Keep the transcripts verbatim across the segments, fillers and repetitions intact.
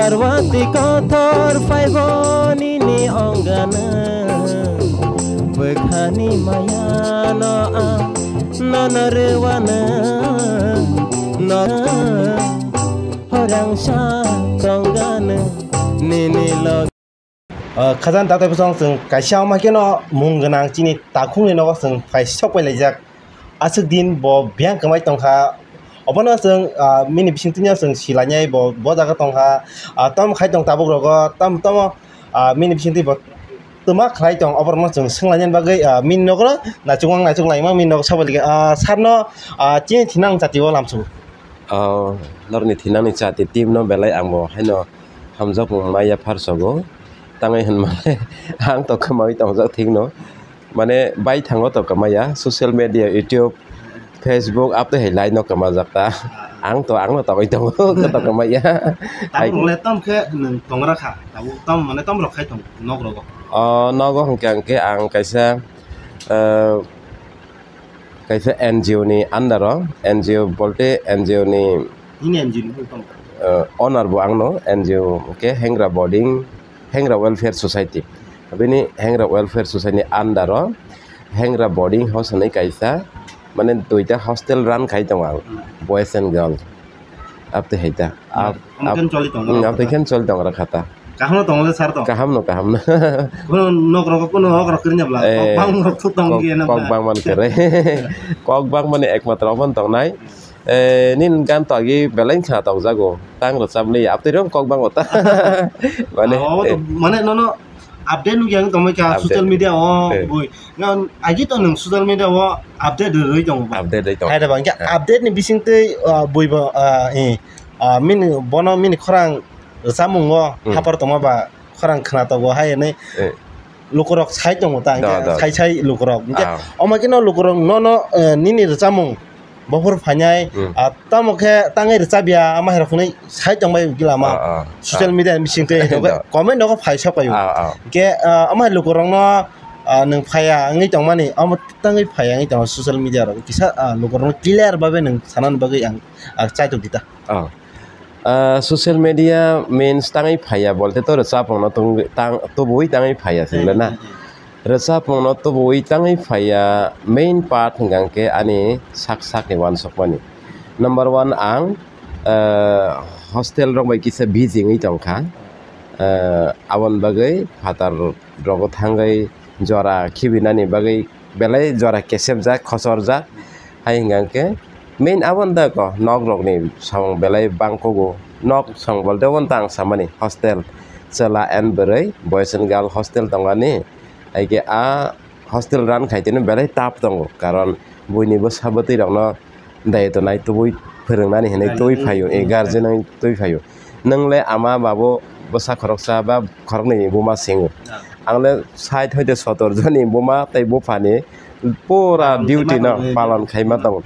Parwati kotor phaibo nini ongano, bwkhani mayano ang nono rwano, no horang sa tonggano nini log. Ah, khajani tatai bwsong chwng kaisa wngma kheno mung gwnang chini takhukni nogo chwng phai sok pai laijak. Aswk din bo biyang kwmai tongkha. Obono chwng, ah, bini bisingtwino chwng silainai bo, bo jaga tongkha. Ah, tamo khai tong tabuk rogo, tamo, tamo, ah, bini bisingtwi bo twma khlai tong, oborokno chwng swnglainani bagwi, ah, bini nokno naichukmang naichuk laimang bini nogo sabai laikha. Ah, sarno, ah, chini thinang jatio lamsu. Ah, norni thinangni jati team no belai ang bo haino hamjakmung maya pharsogo. Tangwi hwnmale ang to kwmawi tongjak thikno. Mane baithango to kwmaya, social media, YouTube, Facebook, aptwi hai line no kwmajak ta. Ang to, ang no tongwi tongo, khe to kwmaya. Tabuk le tom khe nwng tongra kha, tabuk tom, mane tom rok khai tong nok rogo. O nogo hwnkhe ang khe ang kaisa, eh, kaisa N G O ni under o, N G O bolte N G O ni Nini N G O ni buphang tong? Eh, owner bo ang no, N G O hwnkhe Hengra Boarding, Hengra Welfare Society. Bini Hengra Welfare Society ni under o Hengra Boarding House hinwi kaisa, mane duita hostel run khai tongo ang, hmm, boys and girls. Aptwi hai ta. Hmm. Ap-, ap-, hmm, choli tongo, hmm, aptwi khe choli tongo kha ta. Kaham no tongo le sir to? Kaham no, kaham no. Kuno nok rok, kuno nok rok kwrwngya bla? Eh, kok bang rok thuk tong kok, khe na kok bla? Bang man kwrwi. Kok bang mani ekmatro obo tongnai. Eh, nini gan to agi belai wngkha tongjago. Tang rwchapli, aptwi rok kok bango ta. Mane, ah, obo to, eh, mane nono update nukya wng tongmai kha, update, social media o, eh, bui. Nang agi to nwng social media o update rwui tongo ba? Update rwui tongo. Hai da ba, hwnkhe, eh, update ni bisingtwi, ah, bui bo, ah, eh, ah, mini, bono mini khorang rwchapmung o, hmm, hapar tongma ba khorang khna tongo hai hwnwi, eh, lukurok sai tongo ta, hwnkhe da, da, sai sai lukurok. Hwnkhe, ah, omo kheno lukurok nono, eh, nini rwchapmung bophor phainai, hmm, ah, tamo khe tangwi rwchapya, ama hai rok hwnwi sai tongbai gila ma. Ah, ah, social, ah, media ni bisingtwi, da, comment rok phai sok paio. Ah, ah. Hwnkhe, ah, ama hai lukurokno, ah, nwng phaiya wngwi tongmani, omo tangwi phaiya wngwi tongo social media rok. Kisa, ah, lukurokno clear babe nwng sanani bagwi ang, ah, chaitok di ta. Oh. Ah, social media means tangwi phaiya bolte to rwchapmungno tong-, tang-, tubui tangwi phaiya se na. Hmm, hmm, hmm. Rwchapmungno tubui tangwi phaiya main part hwnkha khe ani sak sakni uansukmani. Number one ang, ah, hostel rok bai kisa busy wngwi tongkha. Ah, aboni bagwi phatar rogo thangwi jora khibinani bagwi belai jora kesepjak, khochorjak. Hai hwnkha khe main aboni da ko nok rokni samung belai bangkugo. Nok samung bolte obono ta ang samani hostel, chwla and bwrwi, boys and girl hostel tongani. Hai khe a hostel run khai tini belai tough tongo, karon buini bwsa bwtwi rokno daitw nai tubui phwrwngnani hinwi twi phaio, eh, guardian wngwi twi phaio. Nwng le ama babu bwsa khoroksa ba khoroknwi buma singo. Ah. Ang le sait hoite sotor joni buma tei buphani pura palon duty khaima no tongo. Palon khaima tongo.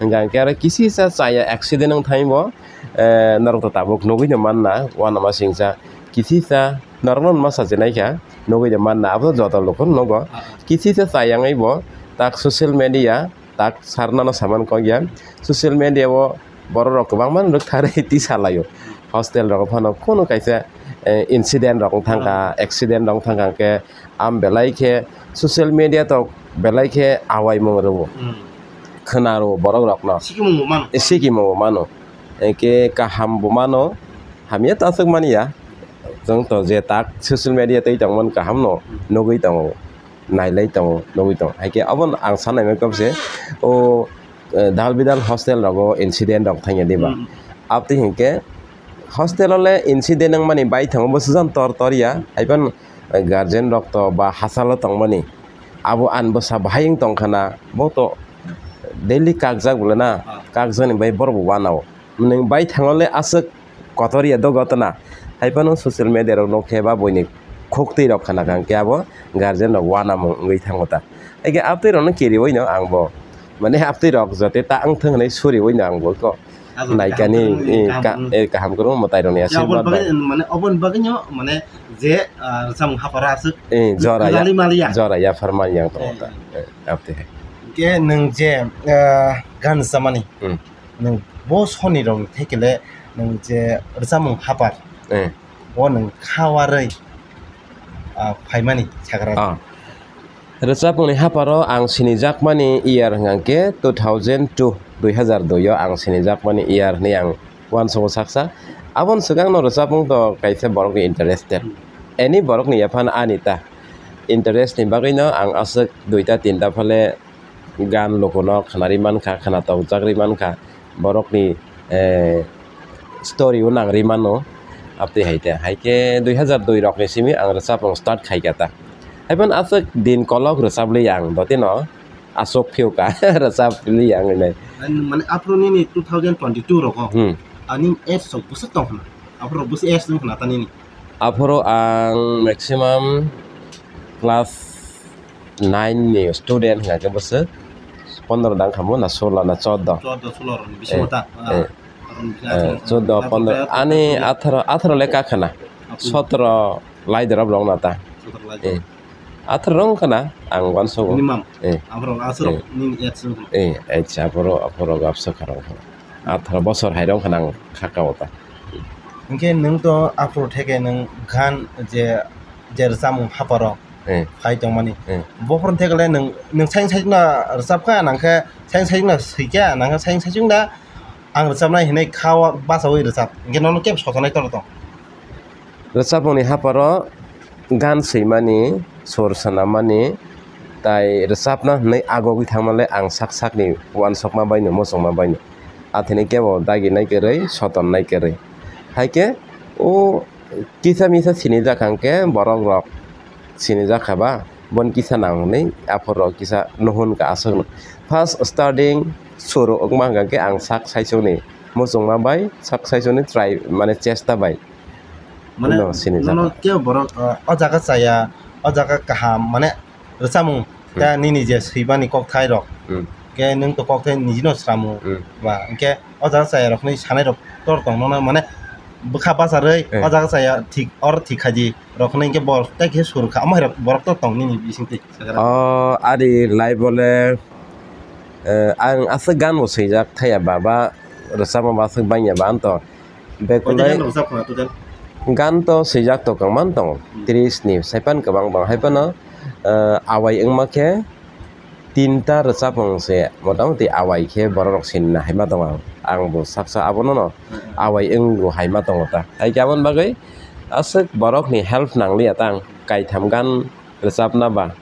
Hwnkha hwnkhe aro kisisa chaya accident wng thangwi bo, eh, norok to tabuk nugui no manna, uanama singcha kisisa norok no ma sachi naikha, nugui no manna, abo joto luku nugo. Ah, ah. Kisisa chayangwi bo tak social media, tak sarnano saman kok ya. Social media o borok rok kwbangma rwktharwi tisa laio. Hostel rok phano kunu kaisa, eh, incident rok wng thangkha, ah, accident rok wng thangkha, hwnkhe am belai khe social media to belai khe awaimung rwo. Hmm. Khwna rwo borok rokno. Sikimung bo mano. Eh, sikimung bo mano. Hwnkhe kaham bo mano. Hamya ta aswk manya. Chwng to je tak social media tei tongmani kaham no, hmm, nugui tongo. Nailai tongo, nugui tongo. Hai khe abono ang sanai mankha se, o, eh, dal bidal hostel rogo incident rok thangya diba? Hmm. Abtwi hinkhe hostel o le incident wngmani baithango bwsajano tor tor ya. Haiphano, eh, guardian rok to ba hachalo tongmani. Abo ani bwsa bahai wng tongkha na, bo to daily kakjak bole na, ah, kakjakni bai borok bo uanao. Nwng baithango le aswk kotor ya dogo tana. Haiphano social media rok nukhe ba buini khuktwi rok khna kha hwnkhe abo guardian rok uanamung wngwi thango ta. Haikhe aptwi rokno kiriwi no ang bo. Mane aptwi rok jote ta wngthung hwnwi suriwi no ang bo ko. Naikani, kaham kwrwng, eh, kaham kwrwng mwtai rokni asirwad bai. Mane oboni bagwi no mane je, ah, rwchapmung haparo aswk, eh, jora ya, kwrwngwi maliya. Jora ya pharmani yang tongo ta. Eh, eh. Eh, aptwi hai. Hwnkhe nwng je, ah, gan rwchapmani. Hmm. Nwng bo soni rok thekele nwng je rwchapmung hapar, Eh. Bo nwng kha warwi, ah, phaimani sakra. Ah. Rwchapmungni haparo ang sinijakmani year hwnkha khe two thousand two, dui hazar dui o ang sinijakmani year hwnwi ang uansukgo saksa. Aboni swkangno rwchapmung to kaisa borokni interested. Hmm. Any borokni yaphano ani ta interest ni bagwino ang aswk duita tinta phale gan lukuno khwnarwi mankha, khwnatok jagwi mankha, borokni, eh, story o nangri mano, abtwi hai te. Hai khe dui hazar dui rokni simi ang rwchapmung start khai kha ta. Hai phano aswk din kolok rwchapli ang dotino aswk phiyok ka rwchapli ang hinwi. Ani mane aphuru nini two thousand twenty-two rogo. Hmm. Ani age rok bwswk tong khna? Aphuru bwswk age wng khna ta nini? Aphuru ang maximum class nine ni student hwnkha khe bwswk pondro dang kha mo na solo na chordo. Chordo, solo rokni bisingo ta? Eh. Chordo, pondro, ani atharo, atharo le ka khna. Sotro lai dorop rok na ta. Sotro lai dorop. Eh. Atharo rok wng khna ang uansukgo. Minimum. Eh. Aphuru aswk rok nini age wng khna? Eh, age aphuru, aphuru absa kha rok khna. Atharo bosor hai rok wng khna ang kha ka o ta. Hwnkhe nwng to aphuru theke nwng gan je, je rwchapmung haparo, eh, phai tongmani. Eh. Bophuru thekle nwng, nwng sayung sayung no rwchapkha, nangkhe sayung sayung no swikha, nangkhe sayung sayung no ang rwchapnai hinwi kha o bachaui rwchap. Hwnkhe nono kebo sotonai toro tong? Rwchapmungni haparo gan swimani, sur swnamani, tai rwchapna hinwi agogwi thangmale ang sak sakni uansukma baino, muchungma baino. Athini kebo daginai kwrwi, sotonnai kwrwi. Hai khe o kisa misa sinijak hwnkhe borok rok sinijak kha ba, bon kisa nang hwnwi aphuru rok kisa nuhun ka aswk no. First starting suru wngma hwnkha khe ang sak saichung ni muchungma bai, sak saichung ni try mane chesta bai. Mane no, sinijak nono khe. Kebo borok, uh, o jaga chaya, o jaga kaham, mane rwchapmung, hmm, ta nini je swibani kokthai rok. Hmm. Khe nwng to kokthai nijino swramu. Hmm. Ba, hwnkhe o jaga chaya rok hinwi sanai rok tor tong nono, mane bwkha bacharwi, eh, o jaga chaya thik, or thik khaidi rok hinwi hwnkhe bor tai khe sur kha, omo hai rok borok tor tong nini bisingtwi? O, ari live o le, eh, ang aswk gan bo swijak thaya ba, ba rwchapma ba aswk bangya ba anto. Bekulai. Koi ta gan rwchap khna total? Gan to swijak to kwbangma tongo, hmm, tris ni, saipan kwbang tongo. Hai phano, eh, awai wngma khe tinta rwchapmung se motamoti awai khe borok rok sinina hai ma tongo. Ang bo saksa abono no, hmm, hmm, awai wngbo hai ma tongo ta. Hai khe aboni bagwi aswk borok ni help nangliya ta ang kaitham gan rwchapna ba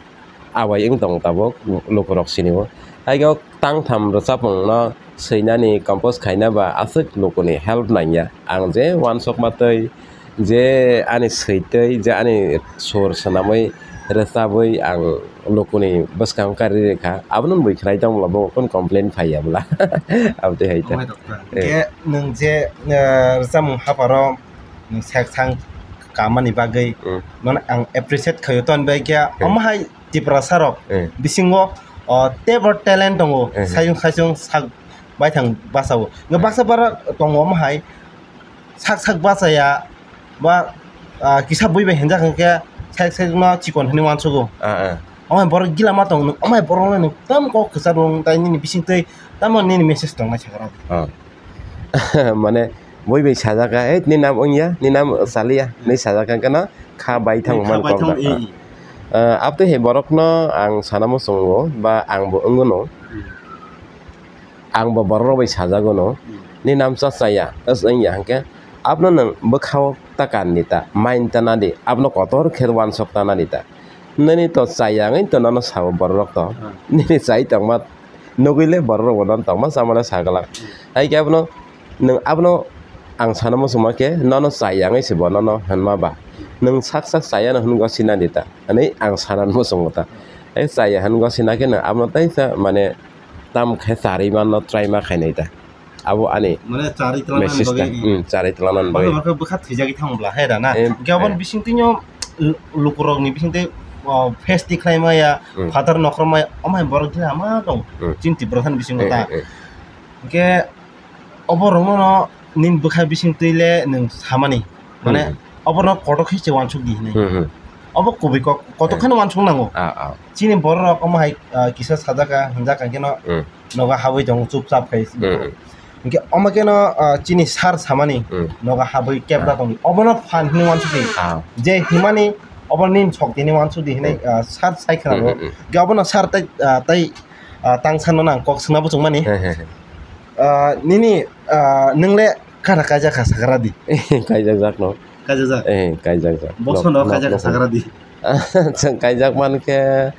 awai wng tongo tabuk lukurok sinio. Haikhe o tangtham rwchapmungno swinani compose khaina ba aswk lukuni help nangya. Ang je uansukma twi, je ani switwi, je ani sur swnamwi rwchabwi ang lukuni bwskango kari rikha, abono bui khwnai tongmwla bo kunu complain phaiya bwla. Abotwi hai ta. Omo hai rok ta. Eh. Hwnkhe nwng je, eh, rwchapmung haparo nwng sak sang kamani bagwi, hmm, nono ang appreciate khaio, toni bai khe, hmm, omo hai Tiprasa rok, eh, bisingo, o, teibo talent tongo, eh, saisung saisung sak baithang bachao. Nga, eh, baksa bara tongo omo hai sak sak bachaya ba, ah, kisa bui bai hinjak hwnkhe sak sak no chikon hinwi uansugo. Ah, ah. Omo hai borok gila ma tong, omo hai borok no nwng tam kok kwcharo tai nini bisingtwi tamo nini message tongnai sakha rok. Ah. Mane bui bai sajak kha, "Ei, ni nam wngya, ni nam chaliya," hinwi sajak kha, hwnkhe no kha bai thango man kok da. Eh, eh. Ah, abtwi hai borokno ang sana muchungo ba ang bo wngwno. Hmm. Ang bo borok rok bai sajago no. Hmm. Ni nam cha chaya, as wngya hwnkhe abno nwng bwkhao ta kan di ta, mind ta na di, abno kotor khe uansuk ta na di ta. Nini to chaya wngwi to nono sao borok rok to. Hmm. Nini chai tongma nugwi le borok rok bo nono tongma chamano sa glak. Hmm. Hai khe abno nwng abno ang sana muchungma khe nono chaya wngwi se bo nono hwnma ba. Nwng sak sak chaya no hwnwi gosina di ta. Ani ang sana muchungo ta. Hai chaya hwnwi gosina khe nwng abno teisa mane tam khe charwi manno try ma khainai ta. Abo ani mane charwi twlangna message ta. Bagwi. Hmm, charwi twlangna bagwi. Bwkha bwkha thwijagwi thang bwla hai da na. Eh, hwnkhe aboni, eh, bisingtwino lukurokni bisingtwi, o, face tikhlai maya, hmm, phatar nokhor maya, omo hai borok jila ma tong. Hmm. Chini Tiprasani bisingo, eh, ta. Eh, eh. Hwnkhe obo rokno nini bwkha bisingtwi le nwng samani. Mane, hmm, oborok kotor khe se uansuk di hinwi. Hmm, hmm. Obo kubui kok, kotor, eh, kheno uansuk nango. Ah, ah. Chini borok rok omo hai, ah, kisa sajak kha, hwnjak kha kheno, hmm, nogo habwi tongo chupchap khai. Hmm, hmm. Hingke omo keno, ah, chini sir samani Hmm. nogo habwi kebra Ah. tongdi. Obono phan hinwi wansukdi. Ah. Je himani obo nini sokti hinwi wansukdi hinwi, Hmm. ah, sir sai khwnaro. Hmm, hmm, hmm. Hingke obono sir tai, ah, tai, ah, tang sanmano ang kok swngna muchungmani. He, he, he. Ah, nini, ah, nwng le kara kaijak kha sagra di. Kaijak jak no. Kaijak jak? Eh, kaijak jak. Bosongo Nok, nok, kaijak kha nok. Sagra di. Chwng kaijak man khe,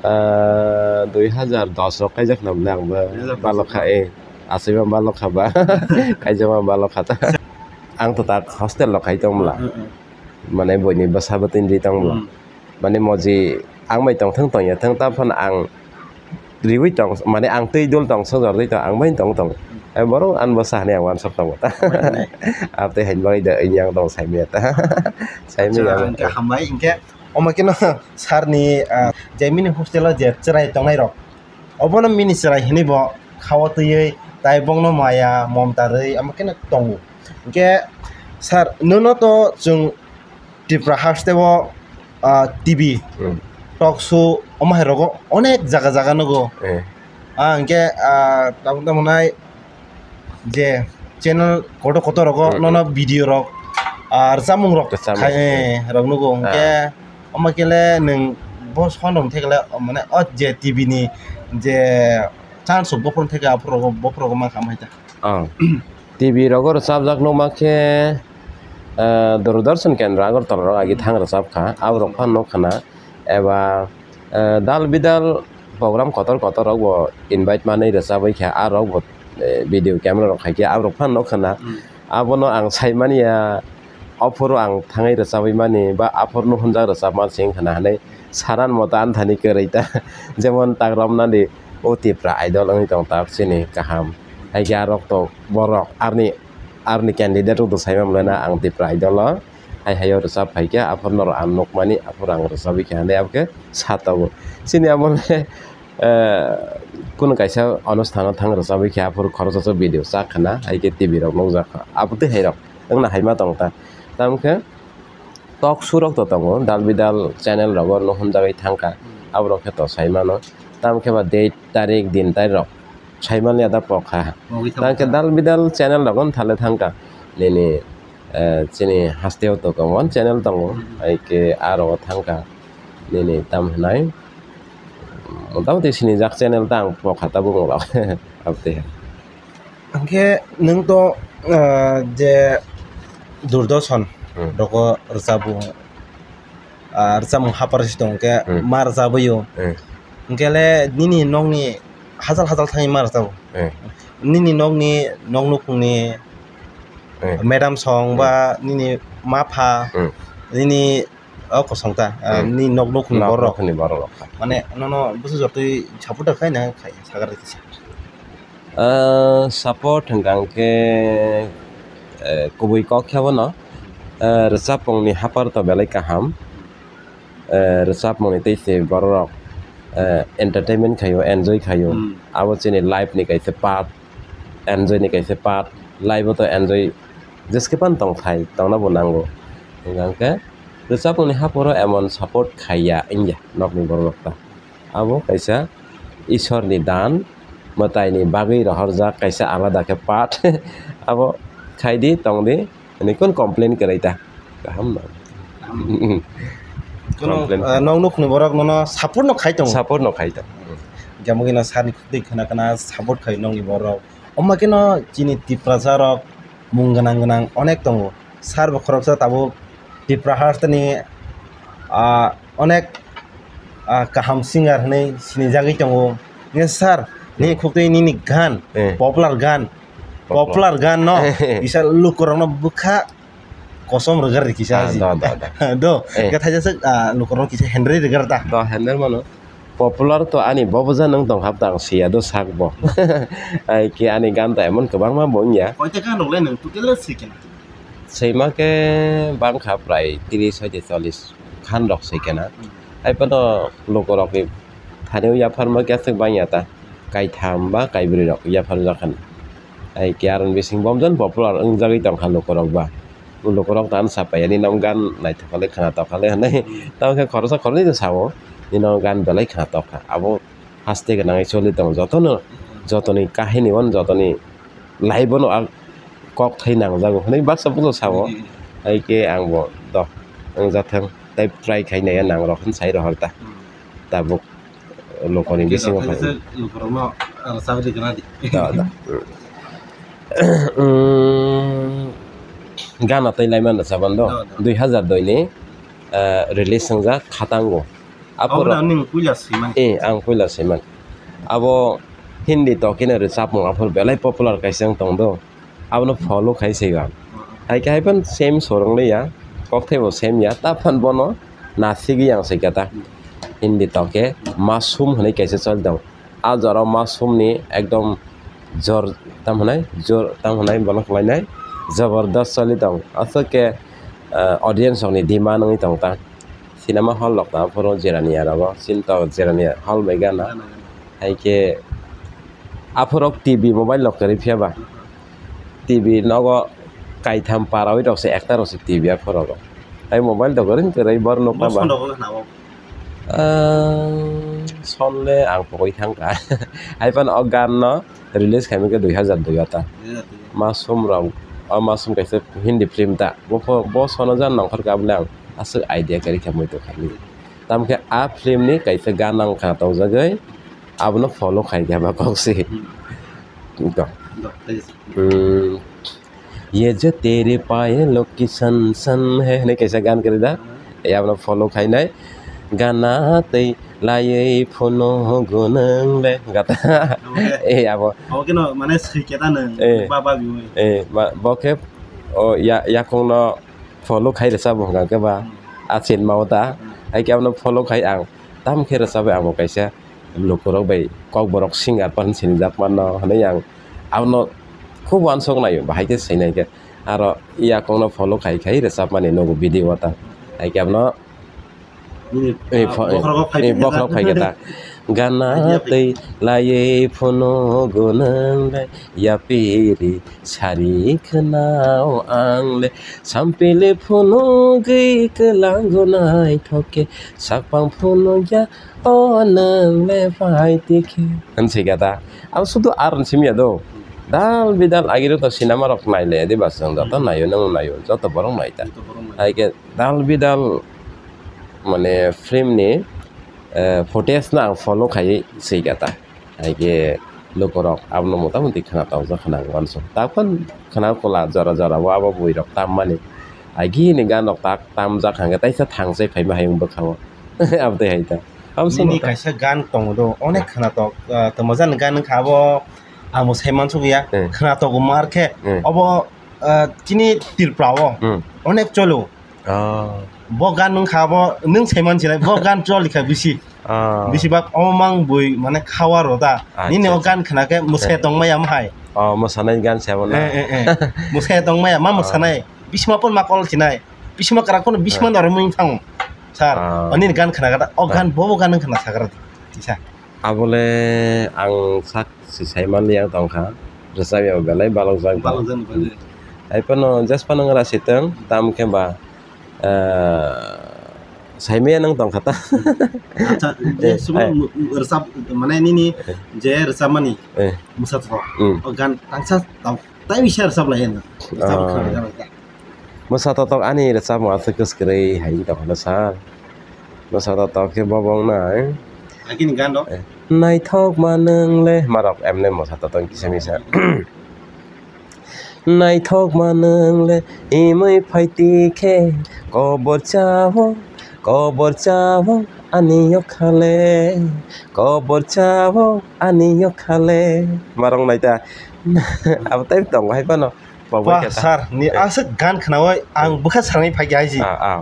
ah, dui hazar dos o kaijak na bwle ang bo. Dui hazar dos o. Balok kha, eh. Aswima balok kha ba. Kaijak ma balok kha ta. Ang to tak hostel lo khai tong bwla. Hmm, hmm. Mane boini bwsa bwtwi di tong bwla. Hmm. Mane moji ang bai tongthwng tongya thwng ta phano ang riwi tong, mane ang twi dul tong sojor dwi tong ang bai tong tong. Eh, borok ang bwsa hinwi ang wansok tongo ta. Aboni. Abtwi hain bagwi da yang tong saimaya ta. Saimaya. Acha, hingke hambai, hingke omo keno sir ni, ah, je mini hostel o je chwrai tongnai rok, obono mini chwrai hinwi bo kha-o twiwi tai bongno maya momta rwi omo keno tongo. Hingke sir, nono to chwng Tripura haste o, ah, T V, Hmm. talk show, omo hai rogo onek jaga jaga nugo. Eh. Ah, hingke, ah, tamo tamo nai je channel kotor kotor rogo Hmm, nono hmm. video rok, ah, rwchapmung rok Rwchapmung. Khai, eh, rok nugo. Ah. Hingke omo kele nwng bo son rok thekle, mane, o je T V ni je chance rok bophor thekle aphuru rogo, bophor rogo mankha mai ta. Oh. T V rogo rwchapjak nukma khe, eh, Doordarshan Kendra Agartala rok agi thang rwchap kha. Aborok phano nuk khna eba, eh, dal bidal program kotor kotor rok bo invite manwi rwchabwi kha. A rok bo, eh, video camera rok khai khe aborok phano nuk khna. Hmm. Abono ang sai manya, aphuru ang thangwi rwchabwi mani ba aphuru nuhunjak rwchapma se wngkha na hinwi saran moto anthani kwrwi ta. Jemon tak romnani o Tipra Idol wngwi tong tak chini kaham. Hai khe arok to borok arni, arni candidate rok to saimamlena ang Tipra Idol o hai hai o rwchap phaikha, aphuru norok ang nukmani, aphuru ang rwchabwi kha hinwi abokhe sa tongo. Chini abo le, eh, kunu kaisa onusthano thang rwchabwi kha, aphuru khoroksa video chak khna, hai khe T V rok nukjak kha. Abotwi hai rok wngna hai ma tong ta. Tamo khe talk show rok to tongo, dal bidal channel rogo nuhunjagwi thangkha, aborok khe to sai mano. Tamo khe ba date, tarik, din, tarik rok sai manliya da pokha. Mogwi thangkha. Tamo khe dal bidal channel rogo thale thangkha. Nini, eh, chini hasteo to common channel tongo, Hmm. hai khe a rogo thangkha. Nini tam hinai motamoti sinijak channel ta ang pokha tabuk rok. Abotwi. Hingke nwng to, ah, je Doordarshan Hmm. rogo rwchapmung, ah, rwchapmung hapar si tong khe Hmm. ma rwchabwi o. Hmm. Hingke le nini nokni hachal hachal thangwi ma rwchabo. Hmm. Nini nokni, nok nukhungni Hmm. madam song Hmm. ba nini ma pha, Hmm. nini o kosong ta, ah, Hmm. nini nok nukhungni Nok borok. Nukhungni borok rok. Mane nono bwswk jotoi support khaina khai sagar kisa. Ah, support hwnkha hwnkhe, eh, kubui kok khe bono, eh, rwchapmungni hapar to belai kaham. Eh, rwchapmungni tei se bororok, eh, entertainment khaio, enjoy khaio. Hmm. Abo chini life ni kaisa part, enjoy ni kaisa part. Life o to enjoy jeske pan tong khai, tongna bo nango. Hwnkha hwnkhe rwchapmungni haporo emon support khaiya wngya nokni bororok ta. Abo kaisa Ishwarni dan, mwtaini bagwi rohorjak kaisa alada khe part. Abo khaidi, tongdi, hwnwi kun complain kwrwi ta? Kaham no? Kaham. Kono, complain ah, kha. Nok nukhungni borok nono support no khai tongo. Support no khai tongo. Hingke amo khe no sir ni khuk twi khna khna support khai nokni borok. Omo khe no chini Tiprasa rok mung gwnang gwnang onek tongo. Sir bo khoroksa tabuk Tipra hasteni, ah, onek, ah, kaham singer hinwi sinijagwi tongo. Nge sir, nini khuk twi nini gan, Eh. popular gan, Popular. popular gan no, Eh. kisa lukurokno bwkha kosom rwgar kisa Ah, si. Do, do, do. Do, Eh. khe thaisa swk, ah, lukurokno kisa hendri rwgar ta. Do, hendri mano. Popular to ani boboja nwng tong hap tang siya do sak bo. Ai khe ani gan to emon kwbangma bo wngya. Koita gan rok le nwng total swi kena? Swima khe bangkha prai tris hoite chollish khan rok swi kena. Hmm. Ai phano lukurokni thani o yapharma khe aswk bangya ta. Kaitham ba kaibrwi rok yapharjak kha. Ai khe aroni bising bomjon popular wngjagwi tongkha lukurok ba. Lukurok tamo sapai ani nang gan naithok kha le khwnatok kha le hwnwi. Tamo khe khoroksa khoroknwi no sao, nini gan belai khwnatok kha. Abo haste gwnangwi choli tongo jotono, jotoni kahini o jotoni lai bono ang kok thai nangjago hwnwi baksa buno sao. Hmm. Hai khe ang bo do wngjathang tei try khai naiya nang rok hwn sai rohor ta. Hmm. Tabuk lokoni bisingo phai. Lukurokno rwchap rwgwna di. Da, da. Hmm. Gana tei laiman rwchaban do. Da, da. Dui hazar dui ni, eh, release wngjak Khatango. Aphuru ang puila swiman. Eh, ang puila swiman. Abo Hindi tokino rwchapmung aphuru belai popular kaisa wng tong do. Abono follow khai se ang. Hai khe hai phan same sorong le ya, kokthai bo same ya, ta phan bono nasigwi ang sai khe ta. Hindi toke masum hwnwi kaisa choli tong. A jora masum ni ekdom jor tam hwnai, jor tam hwnai bono khlainai, jabardast choli tong. Aswk khe, ah, audience rokni demand wngwi tong ta. Cinema hall rok ta aphuru jerani aro bo, chini to jerani hall bai gana. Hai khe aphuru T V mobile rok kwrwi phiya ba. T V nogo kaitham parawi rok se ekta rok se T V aphuru rok. Hai mobile rok kwrwi kwrwi bor nukma ba. Bosong rok khna o. Ah, son le ang pogwi thangkha. Hai phano o gan no release khaimani khe dui hazar dui o ta. Dui hazar dui. Masum rok, o Masum kaisa Hindi film ta. Bo pho, bo sono jan nongkhor khe abole ang aswk idea kwrwi khe muitu khaimani. Tamo khe a film ni kaisa gan ang khna tongjagwi abono follow khai khe ba kok se. Hmm. Ito. Ito, thank you. Hmm. Ye jo tere payelo ki san san hai hwnwi kaisa gan kwrwi da. Hmm. Abono follow khainai. Gana tei laiwi phunuk gwnang le gata. Oke. Eh, abo. Oke no, mane swi keta nang. Eh. Ba, ba, biwi. Eh, ma, bo khe, o, ya, yakung no follow khai rwchapmung hwnkha khe ba. Hmm. A chin ma o ta. Hmm. Hai khe abono follow khai ang. Tam khe rwchapwi ang bo kaisa lukurok bai kokborok singer phan sinijak mano hwnwi ang abono khub uansuk naio, bahai khe swinai khe. Aro yakungno follow khai khai rwchapmani nugo video o ta. Hai khe abono, nini, eh, ah, pho-, bokhorogo phai eh, khe bokhorok ta. Phai khe ta. Gana idea phai. Tei laiwi phunuk gwnang le yapiri sari khwnao ang le sampili phunugwi kwlango naithok khe sakphang phunukya. O nwng le phai tikhe. Hwn se gata. Ang sudu ar hwn simi ya do. Dal bidal agiro to cinema rok nai le de bas, joto naio, nwng naio, joto borok nai ta. Joto borok nai. Hai khe dal bidal mane film ni, eh, footage no ang follow khai se gata. Hai khe lukurok abono mota moti khna tongjak khna wansuk. Takhan khna kola jora jora o abo bui rok tam mani. Agi ni gan rok tak tamjak hwnkhe taisa thangsai phaima hayung bwkha o. Abotwi hai ta. Abo nini sono ta. Kaisa gan tongo do, onek khwnatok, ah, tamo jani gan wngkha abo, amo sai mansuk ya. Hmm. Khwnatok mar khe, hmm, obo, ah, chini Tripura o, hmm, onek cholo. Oh. Bo gan wngkha abo, nwng sai mansinai, bo gan choli kha bisi. Oh. Bisi bak omo mang bui mane khawa ro da. Acha, nini o acha. Gan khwna khe mwsai tongmaya mohai. Oh, mwsanai gan se abo na. Eh, eh, eh. Mwsai tongmaya, ma mwsanai. Oh. Bisma pon ma kol sinai. Bisma kwrak phano bisma, ah, norok mui thang. Sir, ah, ani gan khna gada, o, ah, gan bobo gan khna sagra tisa. Abole ang sak si sai manli ang tongkha. Rwchap ya belai balok jak. Balok jak ni bagwi. Hai phano jes phano ngra siteng tam khe ba, eh, sai maya nang tongkha ta. Acha, je, eh, subo, eh, rwchap mane nini, eh, je rwchapmani, eh, mwsa tong. Hmm. O gan tangsa tong. Tai bisa rwchap lai ya. Rwchap, ah, khna gada. Mwsa totok ani rwchapmung aswk kwskwrwi hai wngtong phano sir. Mwsa totok khe bobo wngnai. Agini gan rok? Eh, naithok ma nwng le. Marok emne mwsa totok kisa misa. Naithok ma nwng le imwi phaiti khe kobor chao, kobor chao ani yokha le, kobor chao ani yokha le. Marok naita. Abo tai tongo hai phano. Pogbai khe ta. Sir, ni, eh, aswk gan khnaui ang bwkha sarani phai khe hai si. Ah, ah.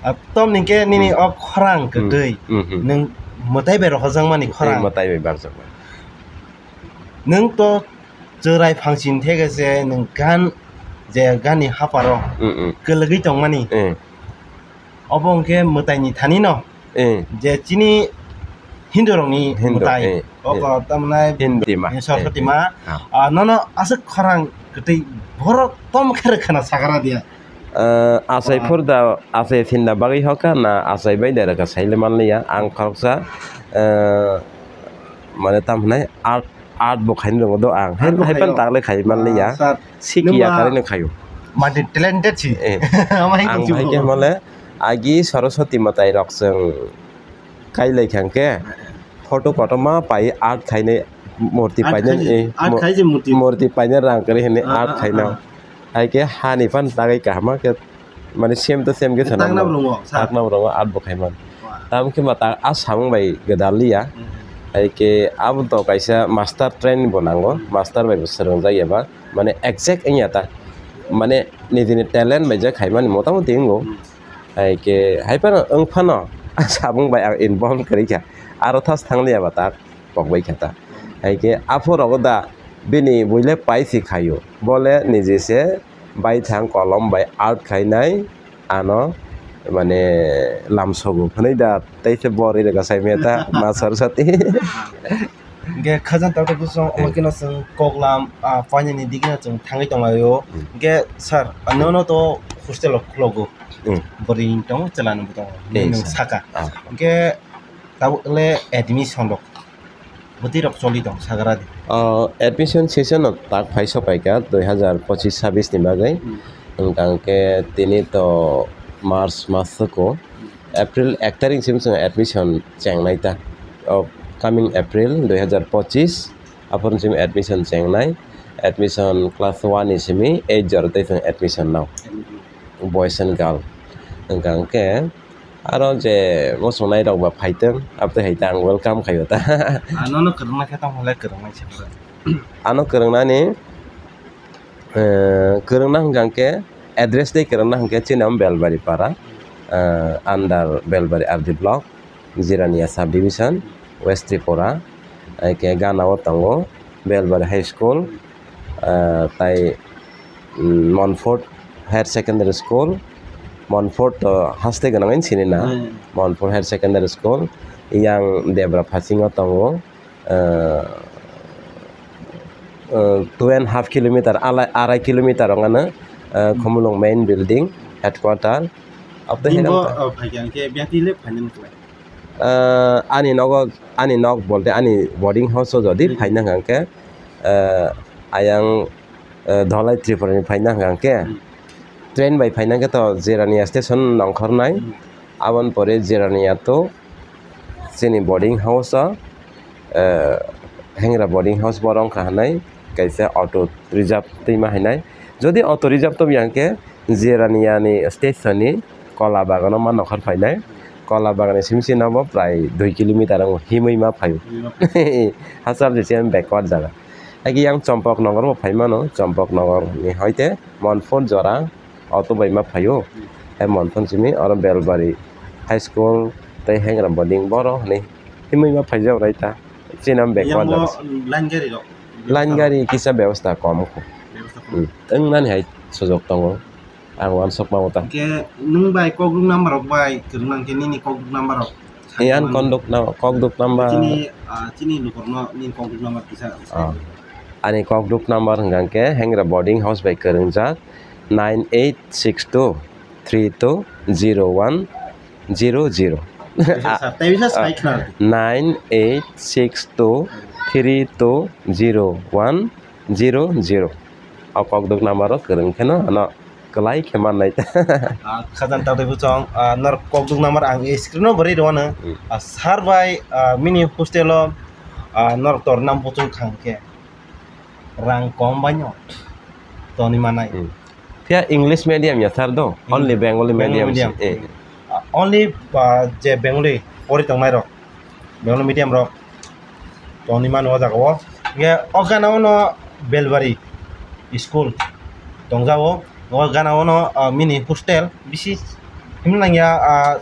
Ah, tom ni khe nini, hmm, o khorang, hmm, kwtwi. Hmm, hmm. Nwng mwtai bai rohorjakmani, eh, khorang. Mwtai bai barjakmani. Nwng to chwrai phangsini theke se nwng gan, je gan ni haparo, hmm, hmm, kwlwgwi tongmani. Eh. Obo hwnkhe mwtaini thani no. Eh. Je chini Hindu rokni Hindu, mwtai. Eh, o eh. Ko tamnai Hindi ma. Eh, Saraswati, eh, ma. Ah. Ah, nono aswk khorang kwtwi borok tom khe rwkhana sagra dia. Eh, achai, ah, phurda, achai phinda bagwi hoka na achai bai da rwkha saile manliya. Ang khoroksa, eh, mane tam hwnai art art bo khaina rongo do ang. Art bo hai pan khaio. Tagle khai man liya. Ah, sir. Siki ya nungma kare no khayo. Multi talented si. Eh. Amai ang kung hai chubo. Ke mole agi Saraswati matai rok chwng kai lai khang ke photo kotorma pai art khainai murti. Art painai, khai-, eh, art mo-, khai je murti. Murti painai rang kwrwi hwnwi ah, art ah, khaina. Ah. Hai ke hani pan tagwi kaham ke mane same to same ke sanam. Takna bo rongo, sir. Takna bo rongo, art bo khaiman. Wah. Tamo khe ma ta a samung bai gwdal liya. Hmm. Hai ke abo to kaisa master train bo nango, hmm, master bai bo swrwngjak eba. Mane exact wngya ta. Mane nijini talent bai je khaimani motamoti wngo. Hmm. Hai ke hai phano wng phano a samung bai ang involve kwrwi kha. Aro thas thang liya ba tak pok bai kha ta. Hai ke aphuru rogo da bini buile pai si khaio. Bole niji se baithang kolom bai art khainai ano mane lamsogo hwnwi da tei se bor iri kasai meta ma Saraswati. Hingke khajang takhuk bwsong omo kheno chwng koklam, ah, painani digino chwng thangwi tonglaio. Hmm. Hingke sir, ah, nono to hostel o khwlogo. Hmm. Bwrwi tongo, chwla no bo tongo. Eh, nwng sir. Saka. Ah. Hingke tabuk le admission rok bwtwi rok choli tong sagra di. Ah, admission session no tak phai sopaikha dui hazar pochis sabis ni bagwi. Hmm. Hingke tini to March mas soko. April ek tarik sim chwng admission chengnai ta. O coming April dui hazar pochis aphuru sim admission chengnai. Admission class one ni simi eight jora tei chwng admission nao. Boys and girl. Hingka hingke aro je muchungnai rok ba phaitwng, abtwi hai ta ang welcome khaio ta. Ah, nono kwrwngna khe tamo le kwrwngnai se. Ano kwrwngnani, eh, kwrwngna hingka hingke address tei kwrwngna hingke chini omo Belbari para, eh, under Belbari R D block, Jirania subdivision, West Tripura. Hai khe gana o tongo Belbari High School, eh, tai, mm, Montfort Higher Secondary School, Montfort to haste gwnangwi sini na, hmm, Montfort Higher Secondary School, yang Debra phasingo tongo. Ah, ah, two and half kilometer, alai-, arai kilometer wngkha na, ah, Khumulwng main building, headquarter. Aboni bini bo, hwnka, oh, phaikha hwnkhe biati le phainani kwlai. Ah, ani nogo, ani nok bolte ani boarding house o jodi, hmm, phaina hwnkha hwnkhe, ah, ayang, ah, Dholai Tripura ni phaina hwnkha hwnkhe, hmm, train bai phaina hwnkhe to Jirania station nongkhornai. Hmm. Aboni pore Jirania to chini boarding house o, eh, Hengra boarding house borok wngkha hwnwi kaisa auto reserve twi ma hwnwi. Jodi auto reserve tongya hwnkhe Jirania ni station ni Kola Bagan o ma nokhor phainai. Kola Bagan ni simi simi no bo prai dui kilometer wng himwi ma phaio. Himwi ma phaio. Hachal se backward jaga. Agi yang Chompok Nogor bo phai mano, Chompok Nogor ni hoite Montfort jora auto bai ma phaio. Hai Montfort simi oro Belbari High School tei Hengra boarding boro hwnwi himwi ma phaijak rai ta. Chini backward jaga. Line gari rok? Line gari kisa bebosta kom kho. Bebosta kom. Hmm. Wngnani hai sujok tongo. Ang uansuk ma uta. Hwnkhe nwng bai kokduk number rok bai kwrwng nang khe nini kokduk number rok. Yang kokduk na-, kokduk number. Chini, ah, chini lukurokno nini kokduk number kisa. Ah. Ani kokduk number hwnkha khe Hengra boarding house bai kwrwngjak nine eight six two three two zero one zero zero. Tei bisa sai khna. Nine eight six two three two zero one zero zero. O kokduk number o kwrwng kheno ano kwlai khe mannai. Ah, khajang tangtwi bwchwng, ah, norok kokduk number ang screen o bwrwi rwano. Hmm. Ah, sir bai, ah, mini hostel o, ah, norok torna bwchwng khang khe rang kom bai no toni manai. Hmm. Phiya English medium ya sir do? Hmm. Only Bengali medium. Bengali medium. Eh. Ah, only, ah, je Bengali pori tongnai rok. Bengali medium rok tongwi mano o jaga o. Hingke o gana o no Belbari school tongjago. O gana o no, ah, mini hostel bisi himlangya, ah,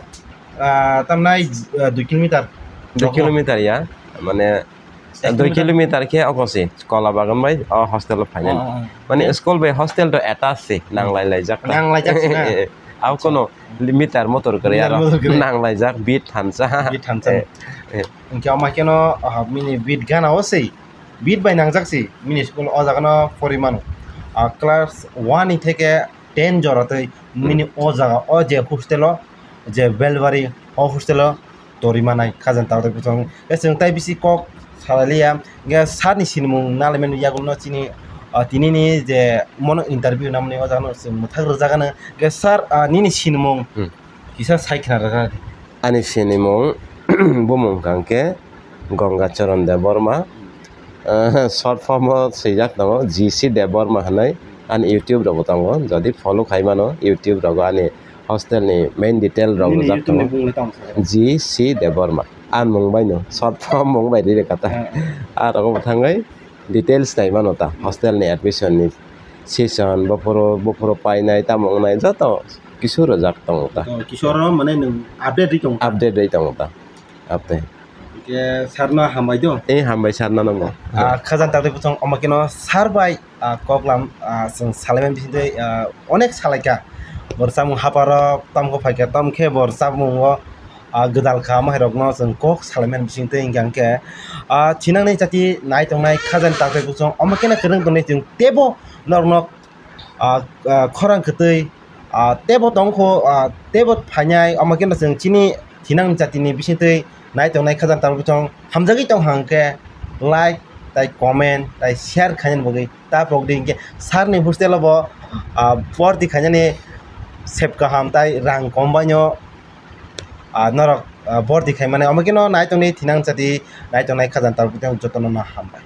ah, tamnai, ah, dui kilometer. Dui kilometer ya, mane dui kilometer. Dui kilometer khe okosi Kola Bagan bai o hostel o phainani. Oh, oh, oh. Mane school bai hostel to attach se, nanglai laijak ta. Nanglai jak se na. Abo kono meter motor kwrwi aro. Meter motor kwrwi. Nang laijak bit thansa. Bit thansa. Eh, eh. Hingke ama keno, ah, mini bit gana o sei. Bit bai nangjak sei. Mini school o jaga no pori mano. Ah, class one ni theke ten jora tei mini o jaga o je hostel o, je Belbari o hostel o tori manai. Khajang tangtwi bwsong. Chwng tai bisi kok Salaliya, hwnkhe sir ni sinimung nalaimani yagulo no chini, ah, tini ni je mono interview namani o jaga no chwng mwthak rwjak ano. Hwnkhe sir, ah, nini sinimung Hmm. kisa sai khna rwjak. Ani sinimung bumung hwnkha hwnkhe Ganga Charan Debbarma. Ah, short form o swijak tongo G C Debbarma hinwi. Ani YouTube rogo tongo, jodi follow khai mano YouTube rogo ani hostel ni main detail rok Nini rijak YouTube ni tongo. Bung le tamo saka? G C Debbarma. Ang mung bai no, short form mung bai ri reka ta. Ah. Ah, rogo bo thangwi details nai mano ta, hostel ni admission ni session, buphuru, buphuru painai, tamo wngnai, joto kisu rwjak tongo ta. Oh, kisu oro mane nwng update ri tongo ta? Update ri tongo ta. Update. Hwnkhe sir no hambai do. Eh, hambai sir no nangbo. Ah, khajang takti bwsong omo khe no sir bai ah, koklam, ah, chwng salaimani bisingtwi, ah, onek salaikha. Bo rwchapmung haparok tamkhe phaikha, tamkhe bo rwchapmungo, ah, gwdalkha, amahairokno chwng kok salaimani bisingtwi hwnkha hwnkhe, ah, thinangni jati nai tongnai khajani taktai bwsong omo kheno kwrwng tongwi chwng teibo norokno, ah, ah, khorang kwtwi, ah, teibo tongkho, ah, teibo phainai, omo kheno chwng chini thinang jatini bisingtwi nai tongnai khajang tabuk chong hamjagwi tong hang khe like tai comment tai share khainani bagwi ta pok di hinkhe sir ni hostel o bo, ah, borti khainani sep kaham tai rang kom baino, ah, norok, ah, borti khaimani omo kheno nai tongni thinang jati nai tongnai khajang tabuk chong jotono no hambai.